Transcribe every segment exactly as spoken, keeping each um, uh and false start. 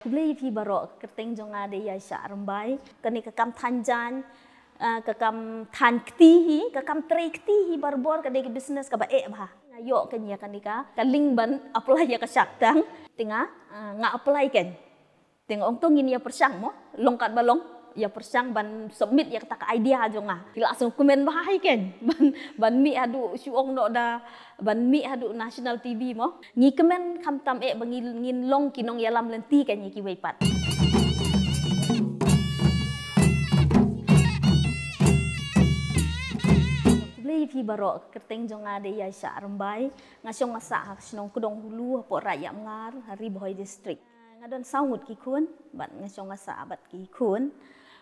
Khublei ïa phi baroh, ka kyrteng jong nga dei Ïaishah Rymbai. Kane ka kam thaiñ jaiñ, ah, ka kam thaiñ kti hi, ka kam trei kti hi barabor, ka dei ka business kaba eh bha. Nga ïoh kane ïa kane ka, ka link ban apply ïa ka Shark Tank. Te nga, ah, nga apply kane. Te nga ong to ngin ïa pyrshang mo, long katba long, ïa pyrshang ban submit ïa kata ka idea jong nga. Ki la sngewkmen bha hi kane, ban, ban mih haduh shu ong noh da, ban mih haduh national T V mo. Ngi kmen khamtam eh ba ngi, ngin long ki nongïalam lynti kane ïa kiwei pat. Khublei ïa phi baroh, ka kyrteng jong nga dei Ïaishah Rymbai. Nga shong nga sah ha shnong Kdong Hulu, hapoh Raid Ïapmngar, ha Ri Bhoi District. Nga don saw ngut ki khun, bad nga shong nga sah bad ki khun.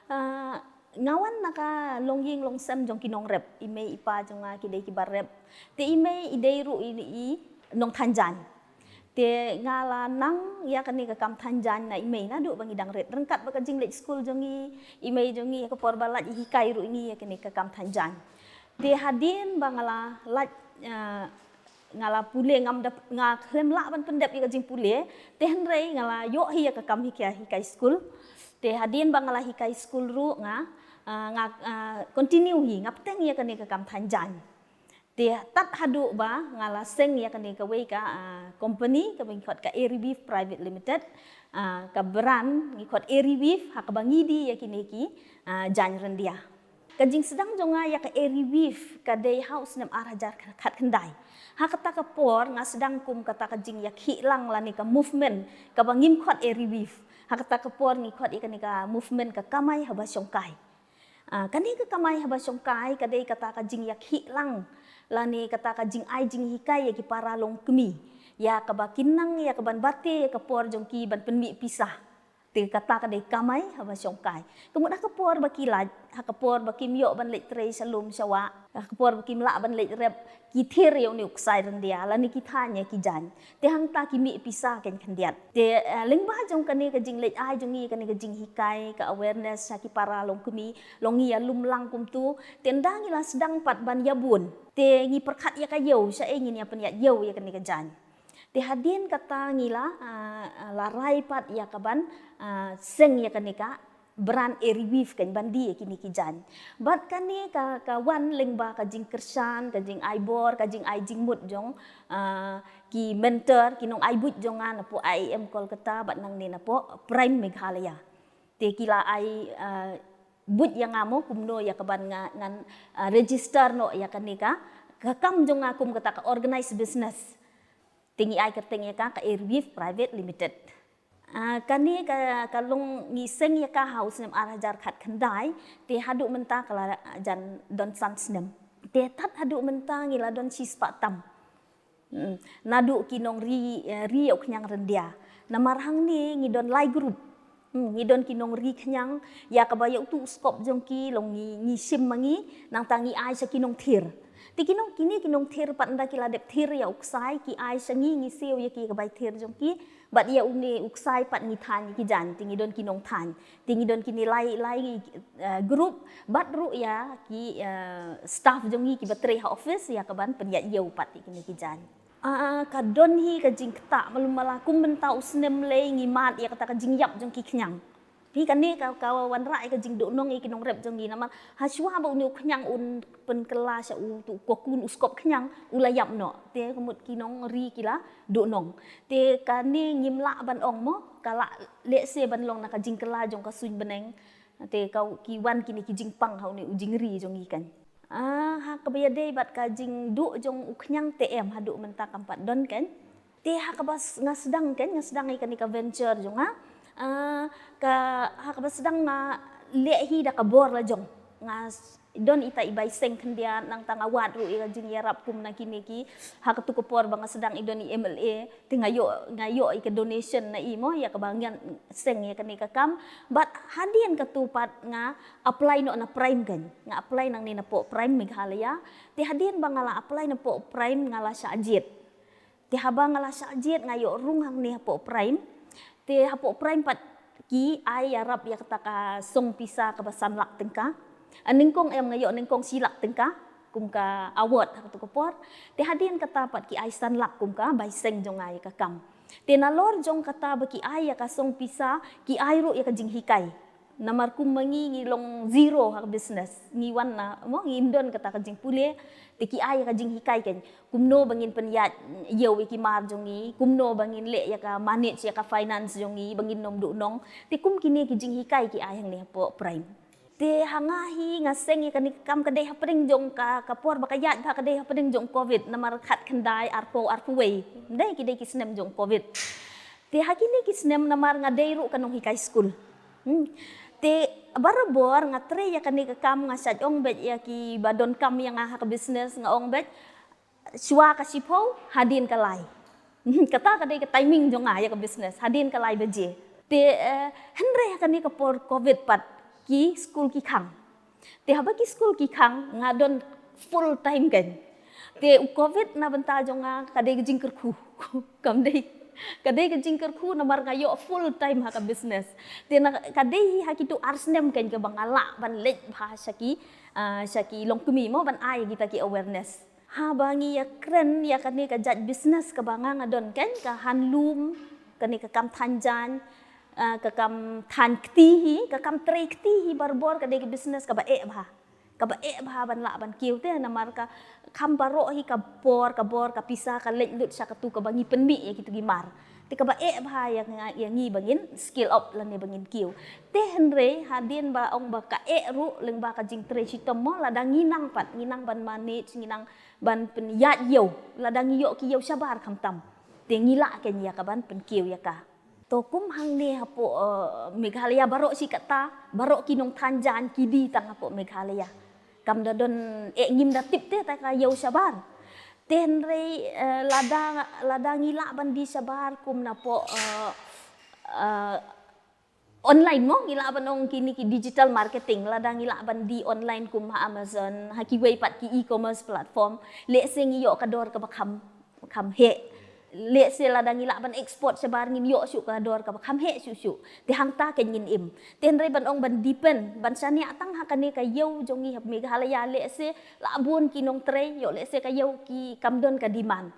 Ah, nga wan na ka longïing longsem jong ki nongrep, i mei i pa jong nga ki dei kiba rep. Te i mei i dei ruh i, i nongthaiñ jaiñ. Te nga la nang ïa kane ka kam thaiñ jaiñ na i mei naduh ba ngi dang rit. Ryngkat bad ka jingleit skul jong i, i mei jong i ha ka por ba lait i hikai ruh i ngi ïa kane ka kam thaiñ jaiñ. Te hadien ba nga la lait, ah, nga la pule ngam da, nga khlem lah ban pyndep ïa ka jingpule, te hynrei nga la ïoh hi ïa ka kam hikai, hikai skul. Te hadien ba nga la hikai skul ruh nga, ah, nga, ah, continue hi, nga bteng ïa kane ka kam thaiñ jaiñ. Te tad haduh ba nga la seng ïa kane kawei ka, ah, company kaba ngi khot ka Airy Weave Private Limited, ah, ka brand ngi khot Airy Weave, ha kaba ngi die ïa kine ki, ah, jaiñ ryndia. Ka jingsdang jong nga ïa ka Airy Weave ka dei ha u snem ar hajar khatkhyndai. Ha kata ka por nga sdang kum kata ka jingïakhih lang lane ka movement kaba ngim khot Airy Weave. Ha kata ka por ngi khot ïa kane ka movement ka kamai haba shongkai. Ah, kane ka kamai haba shongkai ka dei kata ka jingïakhih lang lane kata ka jingai jinghikai ïa ki para longkmie, ïa kaba kin nang ïa kaban bate ïa ka por jong ki ban pynmih pisa. Te kata ka dei kamai haba shongkai. Ka mut ha ka por ba ki lait, ha ka por ba kim ïoh ban leit trei sha lum sha wah, ha ka por ba kim lah ban leit rep, ki thier ïa une u ksai ryndia lane ki thaiñ ïa ki jaiñ. Te hangta ki mih pisa kane khyndiat. Te, eh, lyngba jong kane ka jingleit ai jong ngi, kane ka jinghikai, ka awareness sha ki para longkmie, long ngi ïa lum lang kumtu. Te ynda ngi la sdang pat ban ïa bun, te ngi pyrkhat ïa ka ïew, shaei ngin ïa pynïaid ïew ïa kane ka jaiñ. Te hadien kata ngi la, ah, ah, la rai pat ïa kaban, ah, seng ïa kane ka brand Airy Weave kane ban die ïa kine ki jaiñ. Bad kane ka, ka wan lyngba ka jingkyrshan, ka jingai bor, ka jingai jingmut jong, ah, ki mentor, ki nongai buit jong nga napoh I I M Kolkata bad nangne napoh Prime Meghalaya. Te ki la ai, ah, buit ïa nga mo kumno ïa kaban nga, ngan, ah, register noh ïa kane ka, ka kam jong nga kum kata ka organized business. Te ngi ai kyrteng ïa ka, ka Airy Weave Private Limited. Ah, kane ka, ka long ngi seng ïa ka ha u snem ar hajar khatkhyndai, te haduh mynta ka la jan don san snem. Te tad haduh mynta ngi la don shispah tam. Hmm. Naduh ki nongri, eh, ri ïa u khñiang ryndia. Namar hangne ngi don lai group. Hmm, ngi don ki nongri khñiang, ïa kaba ïa utu u skop jong ki long ngi, ngi shim ma ngi, nangta ngi ai sha ki nongthir. Te ki nong, kine ki nongthir pat ynda ki la dep thir ïa u ksai, ki ai sha ngi, ngi siew ïa ki ka bai thir jong ki, bad ïa une u ksai pat ngi thaiñ ïa ki jaiñ, te ngi don ki nongthaiñ. Te ngi don kine lai, lai, eh, group, bad ruh ïa ki, eh, staff jong ngi kiba trei ha office, ïa kaban pynïaid ïew pat ïa kine ki jaiñ. Ah, ka don hi ka jingktah malu mala, kum mynta u snem lei ngi mad ïa kata ka jingïap jong ki khñiang. Hi kane ka, ka wanrah ïa ka jingduhnong ïa ki nongrep jong ngi namar hashwa ba une u khñiang un pynkylla sha utu u kokun u skop khñiang u la ïap noh. Te ka mut ki nongri ki la duhnong. Te kane ngim lah ban ong mo, ka lah lehse ban long na ka jingkylla jong ka suiñ bneng. Te ka u, ki wan kine ki jingpang ha une u jingri jong ngi kan. Ah, ha kaba ïadei bad ka jingduh jong u khñiang te em, haduh mynta kam pat don kan. Te ha kaba s-, nga sdang kan, nga sdang ïa kane ka venture jong nga. Ah, ka, ha kaba sdang nga leh hi da ka bor la jong. Nga s-, don ita i bai seng khyndiat, nangta nga wad ruh ïa ka jingïarap kum na kine ki. Ha katu ka por ba nga sdang i don i M L A, te nga ïoh, nga ïoh ïa ka donation na i mo, ïa kaba ngan seng ïa kane ka kam. Bad hadien katu pat nga apply noh na Prime kan. Nga apply nangne napoh Prime Meghalaya. Te hadien ba nga la apply napoh Prime nga la shah jied. Te haba nga la shah jied nga ïoh rung hangne hapoh Prime. Te hapoh Prime pat ki ai ïarap ïa kata ka song pisa kaba san lak tyngka. Ah, nyngkong em nga ïoh nyngkong shi lak tyngka kum ka award ha katu ka por. Te hadien kata pat ki ai san lak kum ka bai seng jong nga ïa ka kam. Te nalor jong kata ba ki ai ïa ka song pisa, ki ai ruh ïa ka jinghikai. Namar kum ma ngi ngi long zero ha ka business. Ngi wan na, mo, ngim don kata ka jingpule. Te ki ai ïa ka jinghikai kein. Kumno ba ngin pynïaid ïew ïa ki mar jong ngi, kumno ba ngin leh ïa ka manage ïa ka finance jong ngi, ba ngin nym duhnong. Te kum kine ki jinghikai ki ai hangne hapoh Prime. Te ha nga hi nga seng ïa kane ka kam ka dei hapdeng jong ka, ka por ba ka ïaid bha ka dei hapdeng jong covid, namar khatkhyndai arphew arphew wei. Dei ki dei ki snem jong covid. Te ha kine ki snem namar nga dei ruh ka nonghikai skul. Hmm. Te barabor nga trei ïa kane ka kam, nga shait ong beit ïa ki ba donkam ïa nga ha ka business, nga ong beit, shuwa ka shiphew, hadien ka lai. Kata ka dei ka timing jong nga ïa ka business, hadien ka lai baje. Te, eh, hynrei ha kane ka por covid pat ki skul ki khang. Te haba ki skul ki khang nga don full time kein. Te u covid na bynta jong nga ka dei ka jingkyrkhu. Kam dei. Ka dei ka jingkyrkhu namar nga ïoh full time ha ka business. Te na ka dei hi ha kitu ar snem kein kaba nga lah ban leit bha sha ki, ah, sha ki longkmie mo ban ai kita ki awareness. Haba ngi ïakren ïa kane ka jait business kaba nga nga don kein, ka handloom, kane ka kam thaiñ jaiñ, ah, ka kam thaiñ kti hi, ka kam trei kti hi, barabor ka dei ka business kaba eh bha. Kaba eh bha ban lah ban kiew te namar ka kham baroh hi ka por, ka bor, ka pisa, ka leit lut sha katu kaba ngi pynmih ïa kitu ki mar. Te kaba eh bha ïa nga, ïa ngi ba ngin scale up lane ba ngin kiew. Te hynrei hadien ba ong ba ka eh ruh lyngba ka jingtrei shitom mo, lada ngi nang pat, ngi nang ban manage, ngi nang ban pynïaid ïew, lada ngi ïoh ki ïew shabar khamtam. Te ngi lah kein ïa ka ban pynkiew ïa ka. To kum hangne hapoh, eh, Meghalaya baroh shi katta, baroh ki nongthaiñ jaiñ ki die tang hapoh Meghalaya. Kam da don, eh, ngim da tip te ta ka ïew shabar. Te hynrei, eh, lada, lada ngi lah ban die shabar kum napoh, eh, eh, online mo, ngi lah ban ong kine ki digital marketing, lada ngi lah ban die online kum ha Amazon, ha kiwei pat ki e-commerce platform, lehse ngi ïoh ka dor kaba kham, kham heh. Lehse lada ngi lah ban export shabar ngin ïoh shuh ka dor kaba kham heh shuh shuh. Te hangta kein ngin im. Te hynrei ban ong ban depend, ban shaniah tang ha kane ka ïew jong ngi ha Meghalaya, lehse lah bun ki nongtrei, ïoh lehse ka ïew ki kam don ka demand.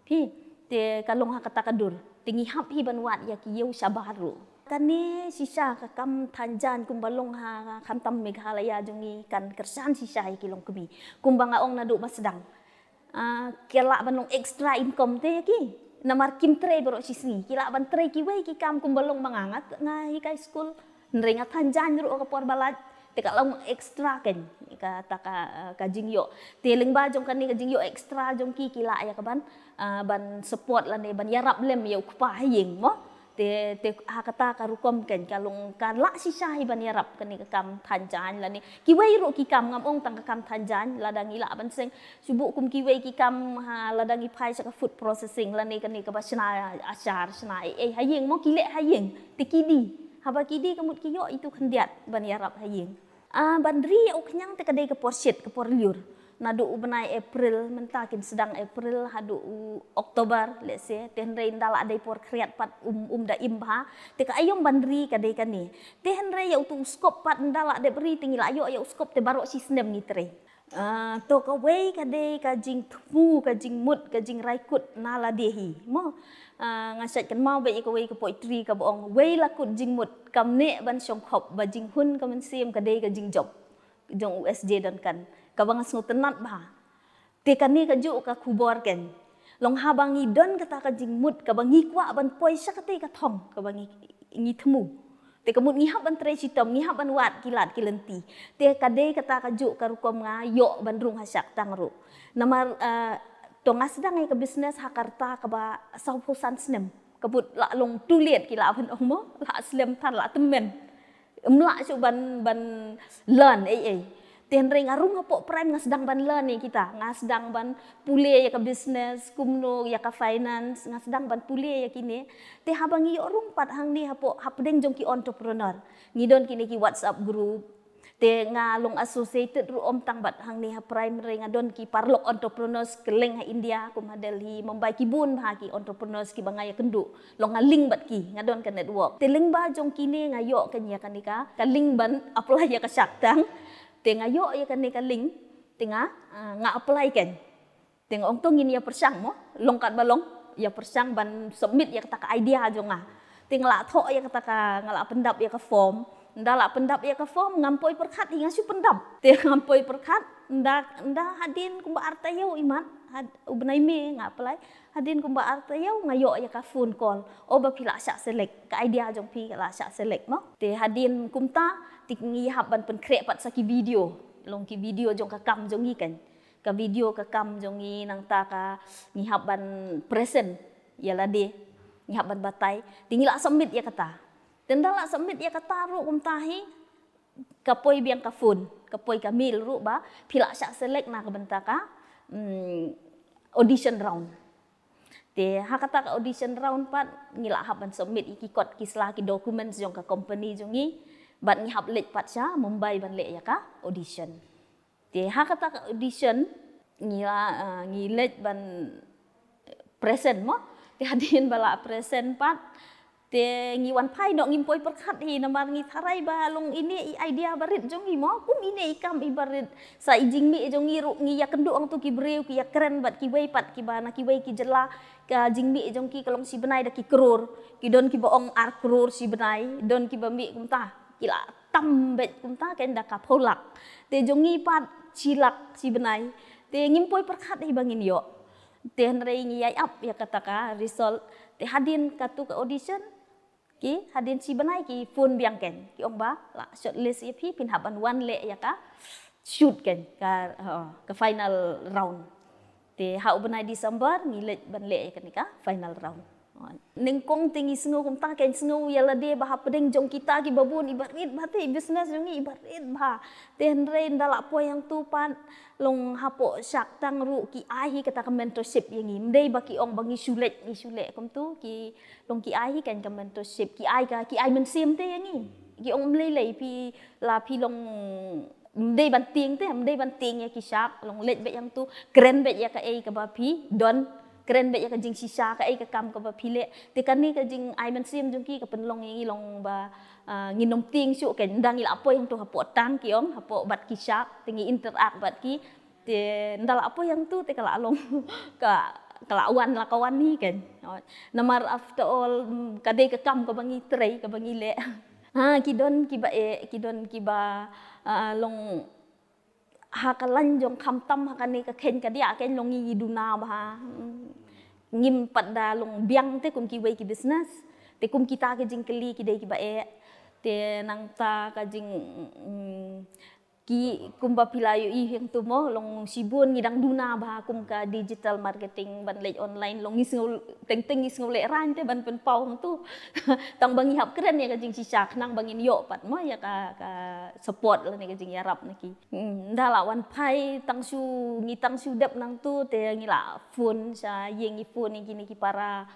Phi, te ka long ha kata ka dur. Te ngi hap hi ban wad ïa ki ïew shabar ruh. Kane shisha ka kam thaiñ jaiñ kumba long ha khamtam Meghalaya jong ngi kan kyrshan shisha ïa ki longkmie. Kumba nga ong naduh ba sdang. Ah, ki lah ban long extra income te ïa ki. Namar kim trei baroh shi sngi. Ki lah ban trei kiwei ki kam kumba long ba nga nga, nga hikai skul. Hynrei nga thaiñ jaiñ ruh ka por ba lait. Te ka long extra kein, kata ka, eh, ka jingïoh. Te lyngba jong kane ka jingïoh extra jong ki ki lah ïa ka ban, eh, ban support lane ban ïarap lem ïa u kpa ha ïing mo. Te, te ha kata ka rukom kein ka long ka lah shisha hi ban ïarap kane ka kam thaiñ jaiñ lane. Kiwei ruh ki kam ngam ong tang ka kam thaiñ jaiñ lada ngi lah ban seng. Shu buh kum kiwei ki kam ha lada ngi phai sha ka food processing lane kane kaba shna ashar shna ei ei ha ïing mo ki leh ha ïing. Te ki die. Haba ki die ka mut ki ïoh itu khyndiat ban ïarap ha ïing. Ah, ban ri ïa u khñiang te ka dei ka por shit, ka por lyiur. Naduh u bnai April, mynta kin sdang April, haduh u October, lehse, te hynrei ynda la dei por khriat pat um, um da im bha, te ka aïom ban ri ka dei kane. Te hynrei ïa utu u skop pat ynda la dep ri te ngi la ïoh ïa u skop te baroh shi snem ngi trei. Ah, to kawei ka dei ka jingthmu, ka jingmut, ka jingraikut na lade hi. Mo, ah, nga shait kynmaw beit ïa kawei ka poetry kaba ong, wei la kut jingmut, kam neh ban shong khop, ba jinghun ka mynsiem ka dei ka jingjop. Jong u S J Duncan. Kaba nga sngewtynnat bha. Te kane kajuh ka khubor kein. Long haba ngi don kata ka jingmut, kaba ngi kwah ban poi sha katei ka thong, kaba ngi, ngi thmu. Te ka mut ngi hap ban trei shitom, ngi hap ban wad ki lad ki lynti. Te ka dei kata kajuh ka rukom nga ïoh ban rung ha Shark Tank ruh. Namar, eh, to nga sdang ïa ka business ha ka rta kaba sawphew san snem. Ka mut la long too late ki la ban ong mo, la slem than la tymmen. Ym lah shuh ban, ban learn ei ei. Te hynrei nga rung hapoh Prime nga sdang ban learn ïa kita. Nga sdang ban pule ïa ka business, kumno ïa ka finance, nga sdang ban pule ïa kine. Te haba ngi ïoh rung pat hangne hapoh hapdeng jong ki entrepreneur. Ngi don kine ki WhatsApp group. Te nga long associated ruh ym tang bad hangne ha Prime, hynrei nga don ki paralok entrepreneurs kylleng ha India, kum ha Delhi, Mumbai, ki bun bha ki entrepreneurs kiba nga ïakynduh. Long nga link bad ki, nga don ka network. Te lyngba jong kine nga ïoh kane ïa kane ka, ka link ban apply ïa ka Shark Tank. Te nga ïoh ïa kane ka link, te nga, ah, nga apply kein. Te nga ong to ngin ïa pyrshang mo, long katba long. ïa pyrshang ban submit ïa kata ka idea jong nga. Te nga la thoh ïa kata ka, nga la pyndap ïa ka form. Nda la pyndap ïa ka form, ngam poi pyrkhat hi nga shu pyndap. Te ngam poi pyrkhat, nda, nda hadien kumba ar taïew imat, had, u bnai May nga apply. Hadien kumba ar taïew nga ïoh ïa ka phone call. O ba phi la shah select, ka idea jong phi ka la shah select mo. Te hadien kumta, te ngi hap ban pynkhreh pat sa ki video. Long ki video jong ka kam jong ngi kan. Ka video ka kam jong ngi nangta ka ngi hap ban present ïa lade, ngi hap ban batai. Te ngi la submit ïa kata. Te nda la submit ïa kata ruh kumta hi, ka poi biang ka phone, ka poi ka mail ruh ba phi la shah select na ka bynta ka, mm, audition round. Te ha kata ka audition round pat ngi la hap ban submit ïa ki kot ki sla ki documents jong ka company jong ngi, bad ngi hap leit pat sha Mumbai ban leh ïa ka audition. Te ha kata ka audition ngi la, ah, ngi leit ban present mo. Te hadien ba la present pat, te ngi wan phai noh, ngim poi pyrkhat hi namar ngi tharai ba long ine i idea barit jong ngi mo. Kum ine i kam i barit, sa i jingmih jong ngi ruh ngi ïa kynduh hangtu ki briew ki ïa kren bad kiwei pat kiba na kiwei ki jylla, ka jingmih jong ki ka long shi bnai da ki klur. Ki don kiba ong ar klur shi bnai, don kiba mih kumta. Ki la tam beit kumta kan da ka phew lak. Te jong ngi pat shi lak shi bnai. Te ngim poi pyrkhat hi ba ngin ïoh. Te hynrei ngi ïai ap ïa kata ka result. Te hadien katu ka audition, ki hadien shi bnai ki phone biang kan. Ki ong ba la shortlist ïa phi, phin hap ban wan leh ïa ka shoot kan, ka, oh, ka final round. Te ha u bnai December ngi leit ban leh ïa kane ka final round. Nyngkong te ngi sngew kumta kan, sngew ïa lade ba hapdeng jong kita kiba bun i barit bha te, i business jong ngi i barit bha. Te hynrei nda la poi hangtu pat, long hapoh Shark Tank ruh ki ai hi kata ka mentorship ïa ngi. Ym dei ba ki ong ba ngi shu leit, ngi shu leh kumtu, ki long ki ai hi kan ka mentorship, ki ai ka, ki ai mynsiem te ïa ngi. Ki ong ym lei lei phi, la phi long ym dei ban tieng te, ym dei ban tieng ïa ki shark, long leit beit hangtu, kren beit ïa kaei kaba phi don, kren beit ïa ka jingshisha, kaei ka kam kaba phi leh. Te kane ka jingai mynsiem jong ki ka pynlong ïa ngi long ba, ah, ngin ym tieng shuh kan, nda ngi la poi hangtu hapoh tank ki ong, hapoh bad ki shark, te ngi interact bad ki. Te nda la poi hangtu te ka la long ka, ka la wan, la ka wan hi kan. Namar after all, mm, ka dei ka kam kaba ngi trei, kaba ngi leh. Ha, ki don kiba eh, ki don kiba, ah, long ha ka lain jong khamtam ha kane ka khein ka diah kan long ngi duna bha. Mm. Ngim pat da long biang te kum kiwei ki business. Te kum kita ki jingkylli ki dei kiba eh. Te nangta ka jing, mm, ki kumba phi la ïohi hangtu mo, long shibun ngi dang duna bha kum ka digital marketing ban leit online, long ngi sngew teng teng ngi sngew lehraiñ te ban pynpaw hangtu. Tang ba ngi hap kren ïa ka jingshisha khnang ba ngin ïoh pat mo ïa ka, ka support lane ka jingïarap na ki. Hmm, nda la wan phai tang shu, ngi tang shu dep nangtu te ngi la phone sha ïing, ngi phone ïa kine ki para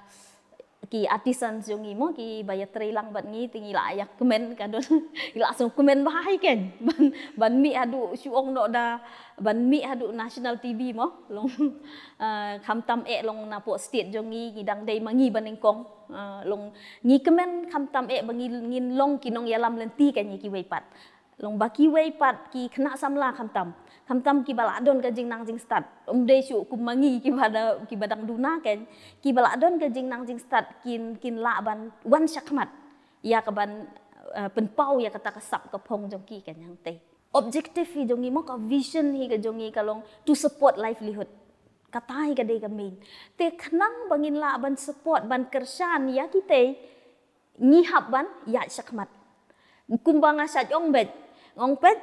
ki artisans jong ngi mo, kiba ïatrei lang bad ngi, te ngi la ïa kmen ka don. Ngi la sngew kmen bha hi kan. Ban, ban mih haduh shu ong noh da, ban mih haduh national T V mo. Long, ah, khamtam eh long napoh state jong ngi, ngi dang dei ma ngi banyngkong. Ah, long ngi kmen khamtam eh ba ngi, ngin long ki nongïalam lynti kan ïa kiwei pat. Long ba kiwei pat ki khynnah samla khamtam. Khamtam kiba la don ka jingnang jingstad. Ym dei shuh kum ma ngi kiba da, kiba dang duna kan. Kiba la don ka jingnang jingstad kin, kin lah ban wan shakhmat. Ïa ka ban, eh, pynpaw ïa kata ka sap ka phong jong ki kan hangtei. Objective hi jong ngi mo, ka vision hi ka jong ngi ka long to support livelihood. Kata hi ka dei ka main. Te khnang ba ngin lah ban support, ban kyrshan ïa kitei, ngi hap ban ïaid shakhmat. Kumba nga shait ong beit, nga ong beit,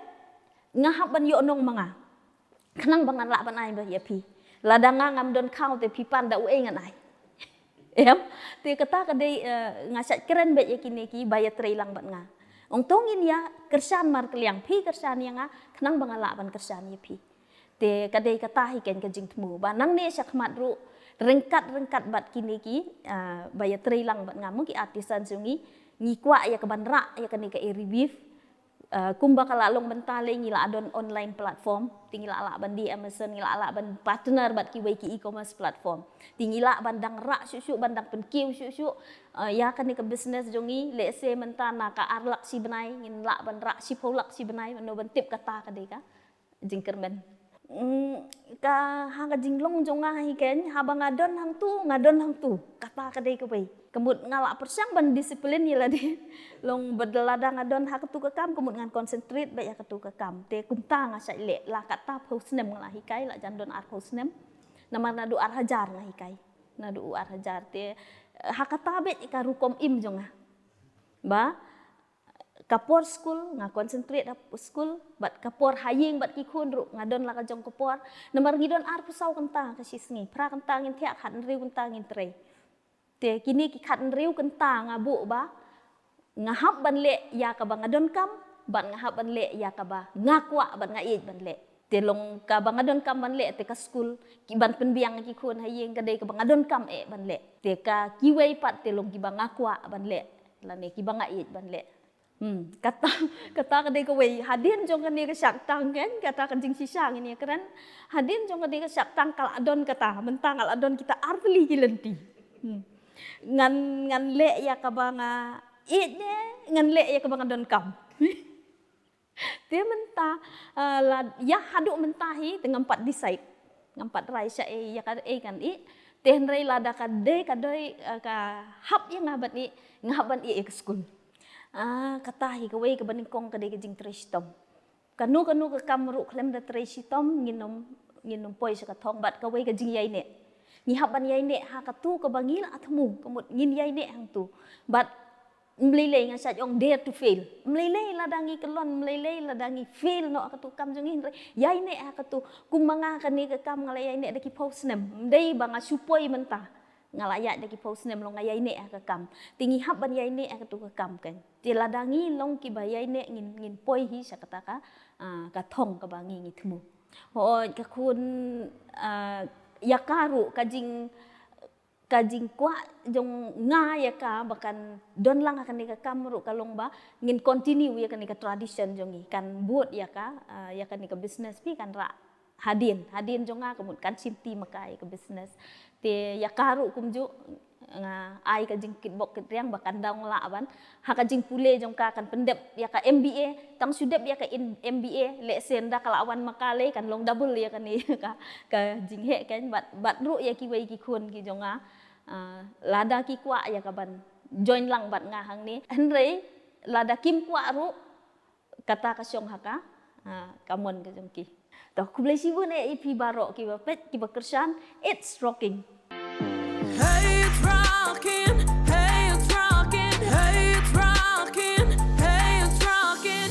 nga hap ban ïoh nong ma nga. Khnang ba ngan lah ban ai ba ïa phi. Lada nga ngam don khaw te phi pan da uei ngan ai. Em, te kata ka dei, eh, nga shait kren beit ïa kine kiba ïatrei lang bad nga. Ong to ngin ïa kyrshan markylliang, phi kyrshan ïa nga, khnang ba nga lah ban kyrshan ïa phi. Te ka dei kata hi kan ka jingthmu ba nangne shakhmat ruh ryngkat ryngkat bad kine ki, ah, ba ïatrei lang bad nga mo, ki artisan jong ngi, ngi kwah ïa ka ban rah ïa kane ka Airy Weave. Ah, kumba ka la long mynta lei ngi la don online platform, te ngi la lah ban die Amazon, ngi la lah ban partner bad kiwei ki e-commerce platform. Te ngi lah ban dang rah shuh shuh, ban dang pynkiew shuh shuh, ah, ïa kane ka business jong ngi, lehse mynta na ka ar lak shi bnai ngin lah ban rah shiphew lak shi bnai, mano ban tip kata ka dei ka jingkyrmen. Mm, ka ha ka jinglong jong nga hi ken, haba nga don hangtu, nga don hangtu. Kata ka dei kawei. Ka mut nga lah pyrshang ban discipline ïa lade. Long bad lada nga don ha katu ka kam, ka mut ngan concentrate beit ïa katu ka kam. Te kumta nga shait leh, la katta phew snem nga lah hikai, la jan don arphew snem. Namar naduh ar hajar nga hikai. Naduh ar hajar te, eh, ha kata beit ka rukom im jong nga. Ba ka por skul nga concentrate ha skul, bad ka por ha ïing bad ki khun ruh nga don la ka jong ka por. Namar ngi don arphew saw kynta ka shi sngi, phra kynta ngin thiah, khathynriew kynta ngin trei. Te kine ki khathynriew kynta nga buh ba nga hap ban leh ïa kaba nga donkam, bad nga hap ban leh ïa kaba nga kwah bad nga ïeit ban leh. Te long kaba nga donkam ban leh te ka skul, ki ban pynbiang ki khun ha ïing, ka dei kaba nga donkam eh ban leh. Te ka kiwei pat te long kiba nga kwah ban leh, lane kiba nga ïeit ban leh. Hmm, kata, kata ka dei kawei. Hadien jong kane ka Shark Tank ken, kata ka jingshisha ngin ïakren. Hadien jong kane ka Shark Tank ka la don kata, mynta nga la don kita artylli ki lynti. Hmm. Ngan, ngan leh ïa kaba nga ïeit ne, ngan leh ïa kaba nga donkam. Te mynta, eh, la, ïa haduh mynta hi, te ngam pat decide. Ngam pat rai sha ei, ïa ka ei kan ïeh. Te hynrei lada ka dei, ka dei, eh, ka hap ïa nga ban ïeh, nga hap ban ïeh ïa ka skul. Ah, kata hi kawei kaba nyngkong ka dei ka jingtrei shitom. Kano kano ka kam ruh khlem da trei shitom ngin ym, ngin ym poi sha ka thong, bad kawei ka jingïaineh. Ngi hap ban ïaineh ha katu kaba ngi la thmu, ka mut ngin ïaineh hangtu. Bad ym lei lei, nga shait ong dare to fail. Ym lei lei lada ngi kyllon, ym lei lei lada ngi fail noh ha katu ka kam jong ngi, hynrei ïaineh ha katu. Kum ma nga kane ka kam nga la ïaineh da ki phew snem. Ym dei ba nga shu poi mynta. Nga la ïaid da ki phew snem, long nga ïaineh ha ka kam. Te ngi hap ban ïaineh ha katu ka kam ken. Te lada ngi long kiba ïaineh, ngin, ngin poi hi sha kata ka, ah, ka thong kaba ngi, ngi thmu. Hooid, ka khun, ah, ïa ka ruh ka jing, ka jingkwah jong nga ïa ka ba kan don lang ha kane ka kam ruh ka long ba ngin continue ïa kane ka tradition jong ngi, kan bud ïa ka, ah, ïa kane ka business phi kan rah hadien, hadien jong nga, ka mut kan shim ti ma ka ïa ka business. Te ïa ka ruh kumjuh nga ai ka jingkitbok kitriang ba kan dang lah ban, ha ka jingpule jong ka kan pyndep ïa ka M B A, tang shu dep ïa ka in-, M B A, lehse ynda ka la wan ma ka lei kan long double ïa kane ka, ka jingheh ken. Bad, bad ruh ïa kiwei ki khun ki jong nga, ah, lada ki kwah ïa ka ban join lang bad nga hangne. Hynrei lada kim kwah ruh, kata ka shong ha ka, ah, ka mon ka jong ki. To, khublei shibun eh ïa phi baroh kiba peit, kiba kyrshan, it's rocking.